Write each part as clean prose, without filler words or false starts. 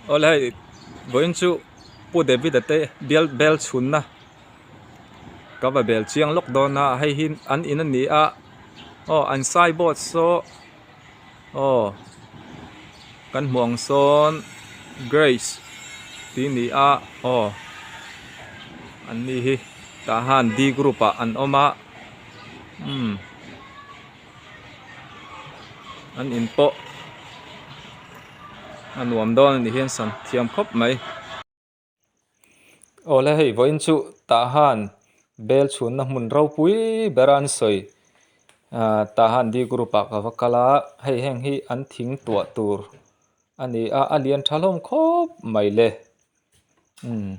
Awle hei vawiin chu Pu David-a te bial bel chhunna ka va bel chiang lawk dawn a hei hi an in a ni a aw an sign board saw aw kan hmuh ang sawn grace tih a ni a aw an ni hi tah han d group ah an awm a umm. An in pawh a nuam dawn a ni hian san thiam khawp mai. Awle hei vawiin chu tah han bel chhunna hmun ropui ber a an sawi ah tah han D group ah ka va kal a hei heng hi an thing tuah tur a ni a a lian tha hlawm khawp mai le umm.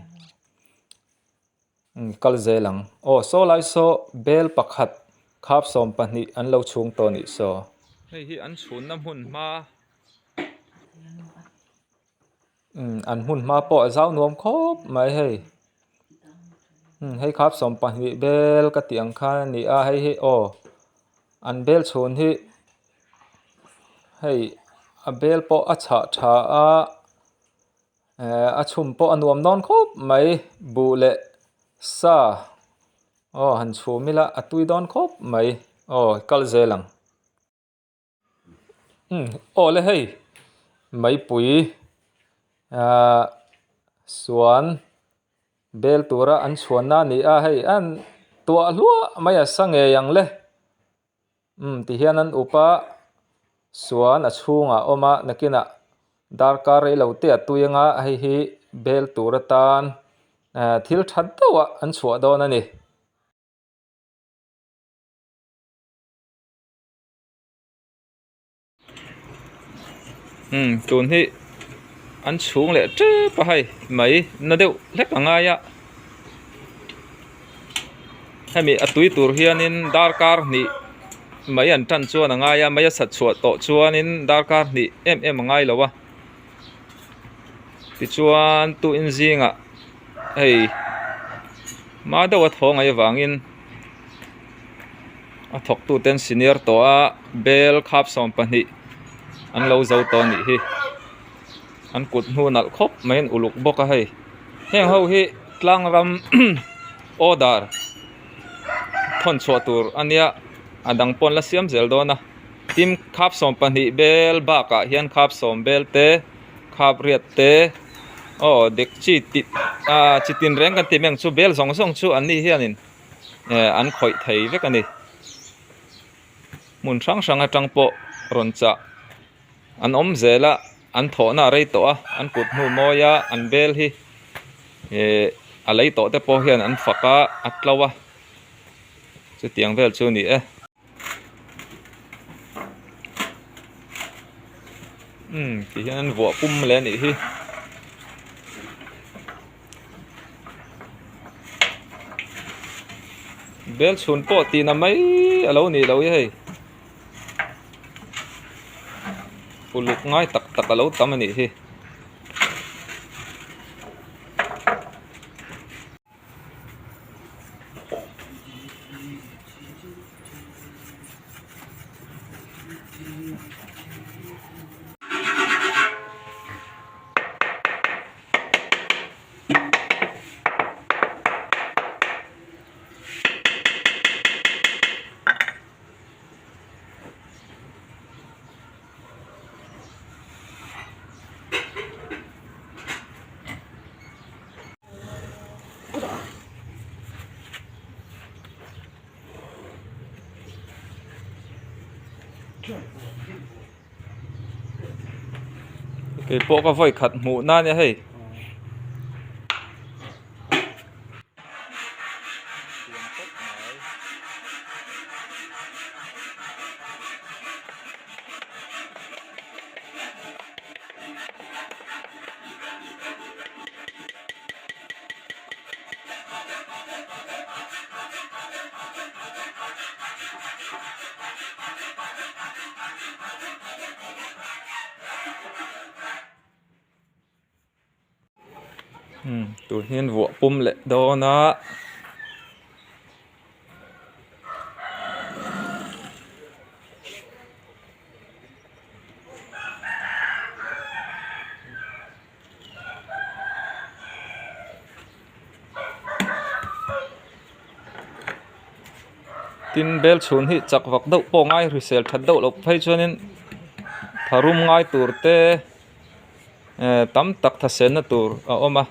Kal zel ang. Aw saw lai saw bel pakhat khap 12 an lo chhung tawh nih saw. Hei hi an chhunna hmun hma umm an hmun hma pawh a zau nuam khawp mai hei. Umm hei khap 12 bel ka tih ang khan a ni a hei hi aw an bel chhun hi hei a bel pawh a chhah tha a. Eh a chhum pawh a nuam dawn khawp mai buh leh sa aw han chhum ila a tui dawn khawp mai aw kal zel ang umm aw le hei maipui ahh suan bel tura an chhuanna a ni a hei an tuah hluah mai a sa ngei ang le. Umm ti hian an up a, suan a chhungah a awm a, nakinah darkar rei lo te a tui anga hei hi bel tur atan eh thil tha deuh ah an chhuah dawn a ni. Umm tun hi an chhung leh tep a hei mai na deuh hlek a ngai a hemi a tui tur hianin darkar hnih mai an tan chuan a ngai a mai a sat chhuah tawh chuanin darkar hnih em em a ngai lo a tichuan tuin zingah hei hma deuh a thaw ngaih avangin. A thawk tu ten senior tawh a bel khap 12 an lo zo tawh a nih hi an kut hnu nalh khawp mai an uluk bawk a hei heng ho hi tlang ram order thawn chhuah tur a nia a dang pawh an la siam zel dawn a tin khap 12 bel bakah hian khap 10 bel te khap riat te aw dek chi tih ah chi tin reng kan tih mai ang chu bel zawng zawng chu an ni hianin. eh an khawih thei vek a ni hmun hrang hrang atang pawh rawn chah an awm zel a an thawhna a rei tawh a an kut hnu mawi a an bel hi eh a lei tawh te pawh hian an fak a a tlo a chutiang vel chu a ni e. Umm ti hian an vuah pum leh a nih hi. Bel chhun pawh tih na mai a lo nih loh hi hei uluk ngai tak tak a lo tam a nih hi. Keipawh ka vawi khat hmuh na ania hei. Umm tun hian vuah pum leh dawn a. Tin bel chhun hi chak vak deuh pawh ngai hrisel that deuh loh phei chuanin tharum ngai tur te eh tam tak thasenna tur a awm a.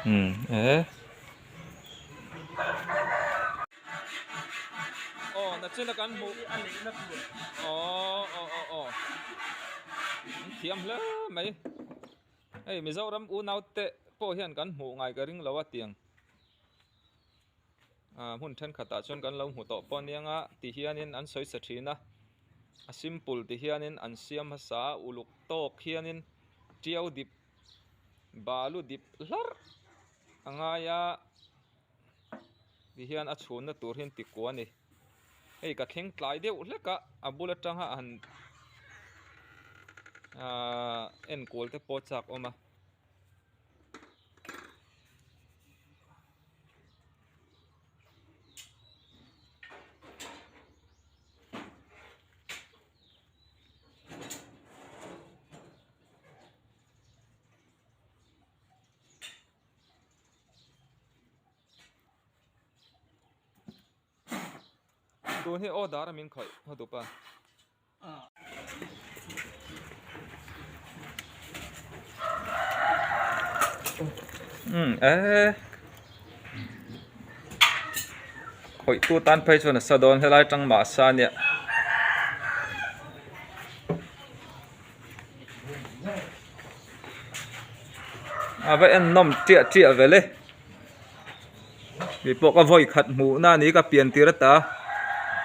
Umm eh. Aw nachina kan hmuh aw aw aw aw an thiam hle mai hei Mizoram unau te pawh hian kan hmuh ngai ka ring lo a tiang ah hmun thenkhatah chuan kan lo hmu tawh pawh aniang a ti hianin an sawi sa thin a a simple ti hianin an siam hmasa a uluk tawk hianin tiau dip balu dip hlarh a ngai a. Ti hian a chhunna tur hi an ti kua a ni. Hei ka thleng tlai deuh hlek a, a bul atanga han ahh enkawl te pawh a chak awm a. Tun hi order a min khawih hawtup a. Umm eh khawih tu tan phei chuan a sa dawn helai tang mah sa ania. A va en nawm chiah chiah vel e keipawh ka vawi khat hmuh na a ni ka pian tir ata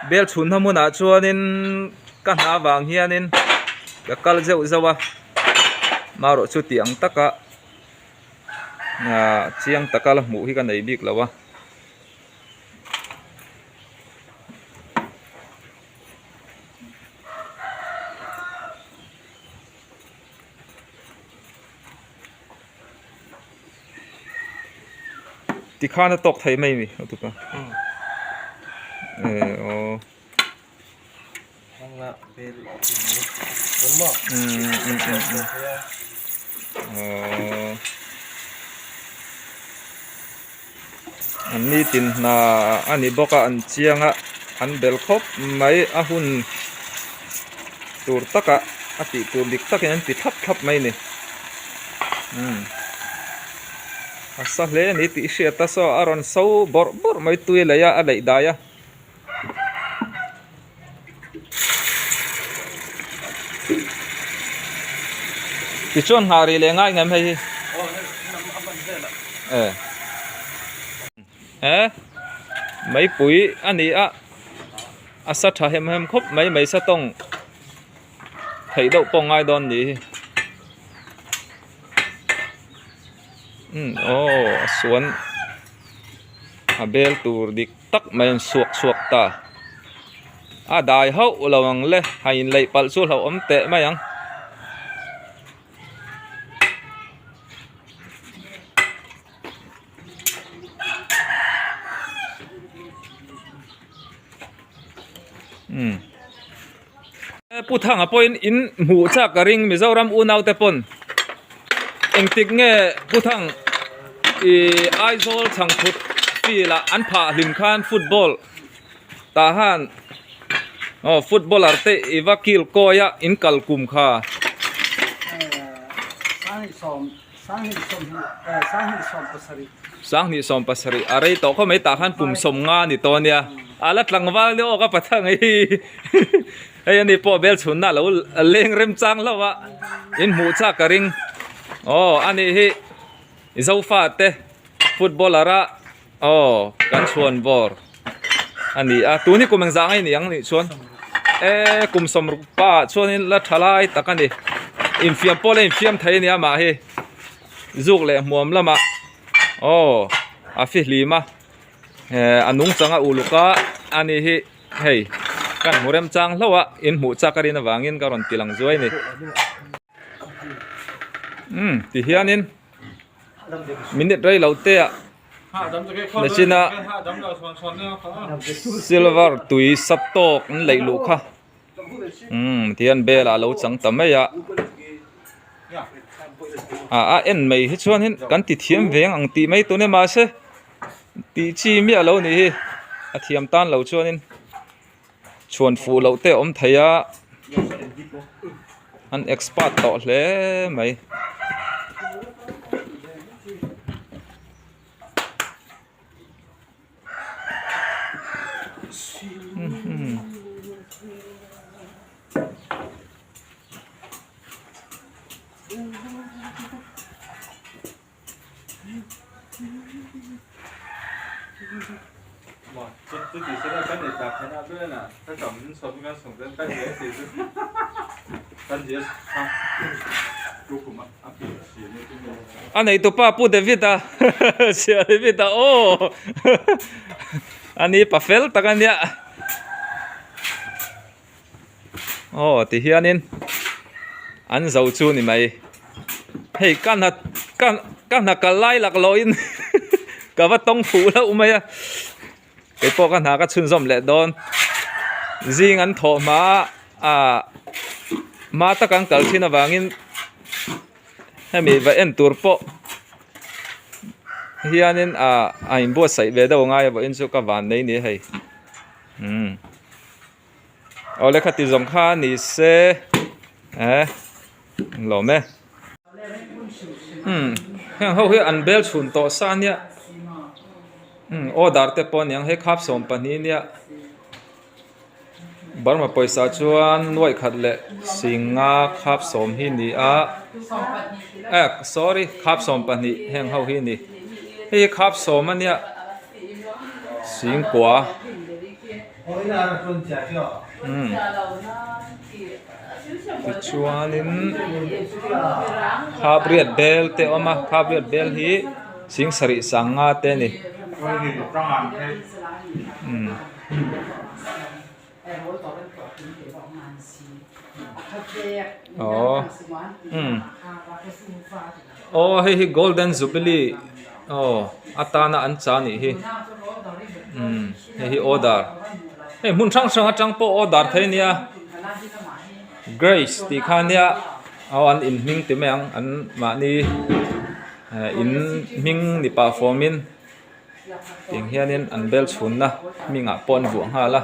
bel chhun na hmunah chuanin ka hna avang hianin ka kal zeuh zeuh a marawh chu tih ang taka ah chiang taka la hmuh hi ka nei bik lo a. Tikhan a tawk thei mai mi a tupa eh aw aw an nitin hna a ni bawk a an chiang a an bel khawp mai a hun tur taka a tih tur dik takin an ti thlap thlap mai a ni umm a sa hle a ni tih hriat a saw a rawn so bawrh bawrh mai tui a leih a a leih dai a. Tichuan nghah rih leh ngai ngem hei hi eh eh meipui a ni a a sa tha hem hem khawp mai mai sa tawng theih deuh pawh ngai dawn ni hi umm aw a suan a bel tur dik tak mai an suak chhuak ta a dai hauh lo ang le ha inleih palh chu hlauhawm teh mai ang. Umm Pu Thanga pawhin in hmuh chak ka ring Mizoram unau te pawn engtik nge Pu Thang ih Aizawl chhangphut field ah an phah hlim khan football tah han aw footballer te i va kil kawi a in kal kum kha. 2017 a rei tawh khawp mai tah khan kum 50 a ni tawh ania a la tlangval deuh awk a pathang hi hei ani pawh bel chhunna a lo leng rem chang hlauh a in hmuh chak ka ring aw ani hi zofa te footballer a aw kan chhuan bawr a ni a tun hi kum engzah nge ni ang nih chuan e kum 60 pa ah chuanin la tha lai tak a ni infiam pawh la infiam thei a ni amah hi zuk leh hmuam lamah aw a fihlim a eh a nungchang a uluk a ani hi hei kan hmu remchang hlauh a in hmuh chak a rin avangin ka rawn ti lang zuai a ni umm ti hianin minute rei lo te ah machine a silver tui sa tawk an leih luh kha umm tihian bel ah a lo chang ta mai a. Ah a en mai hi chuanin kan ti thiam veng ang tih mai tun e mahse tih chi miah lo nih hi a thiam tan lo chuanin chhuan fuh loh te a awm thei a an expert tawh hle mai. A neitupa Pu David a Sia David a aw a ni pa fel tak a nia aw ti hianin an zo chu ni mai hei ka hna ka ka hna kal lai lak lawhin ka va tawng fuh hlauh mai a keipawh ka hna ka chhunzawm leh dawn zing an thawh hma ah hma taka an kal thin avangin hemi va en tur pawh hianin ah a inbuatsaih ve deuh a ngai a vawiin chu ka van nei ni hei umm awle khati zawng kha ni se eh lawm e umm heng ho hi an bel chhun tawh sa ania umm order te pawh a niang hei khap 12 nia. Burma pawisa chuan nuaih khat leh singa khap sawm hi ni a eh sorry khap 12 heng ho hi a ni hei hi khap sawm a nia singkua umm tichuanin khap riat bel te a awm a khap riat bel hi sing sarih sanga te a ni umm. Aww umm aw hei hi golden jubilee aw atana an cha anih hi umm hei hi order hei hmun hrang hrang atang pawh order thei ania grace tih kha ania aw an in hming ti mai ang an mahni eh in hming ni pah fawmin. Tiang hianin an bel chhunna hmingah pawh an vuah nghal a.